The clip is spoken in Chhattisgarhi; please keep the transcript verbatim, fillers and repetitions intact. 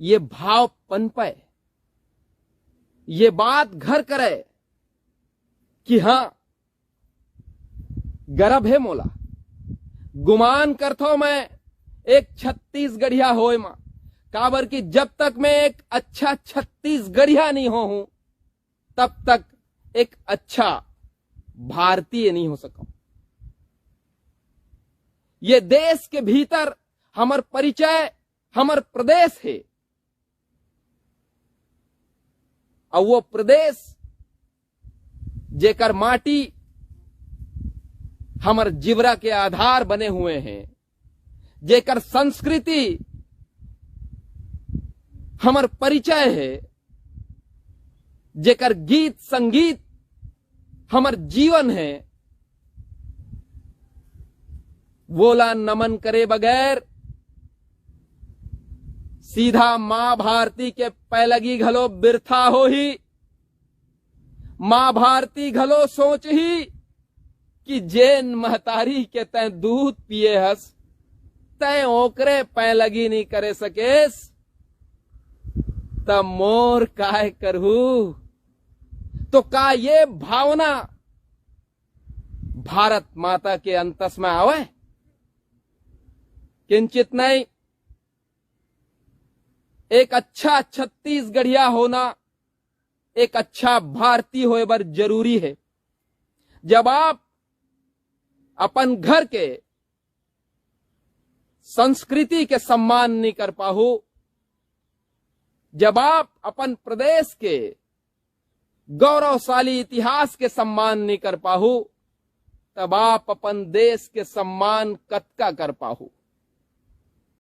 ये भाव पनपय, ये बात घर करय कि हाँ, गर्व हे मोला। गुमान करथों मैं एक छत्तीसगढ़िया होय मा, काबर कि जब तक मैं एक अच्छा छत्तीसगढ़िया नहीं हो हूं, तब तक एक अच्छा भारतीय नहीं हो सकूं। ये देश के भीतर हमर परिचय, हमर प्रदेश हे, अउ वो प्रदेश जेकर माटी हमर जिवरा के आधार बने हुए हे, जेकर संस्कृति हमर परिचय हे, जेकर गीत संगीत हमर जीवन हे, वोला नमन करे बगैर सीधा माँ भारती के पैलगी घलो बिरथा होही। माँ भारती घलो सोचही कि जेन महतारी के तैं दूध पिए हस, तैं ओकरे पैलगी नी करे सकेस, त मोर काय करहू? तो का ये भावना भारत माता के अंतस में आवय? किंचित नहीं। एक अच्छा छत्तीसगढ़िया होना, एक अच्छा भारतीय होय बर जरूरी हे। जब आप अपन घर के संस्कृति के सम्मान नहीं कर पाहू, जब आप अपन प्रदेश के गौरवशाली इतिहास के सम्मान नहीं कर पाहू, तब आप अपन देश के सम्मान कतका कर पाहू?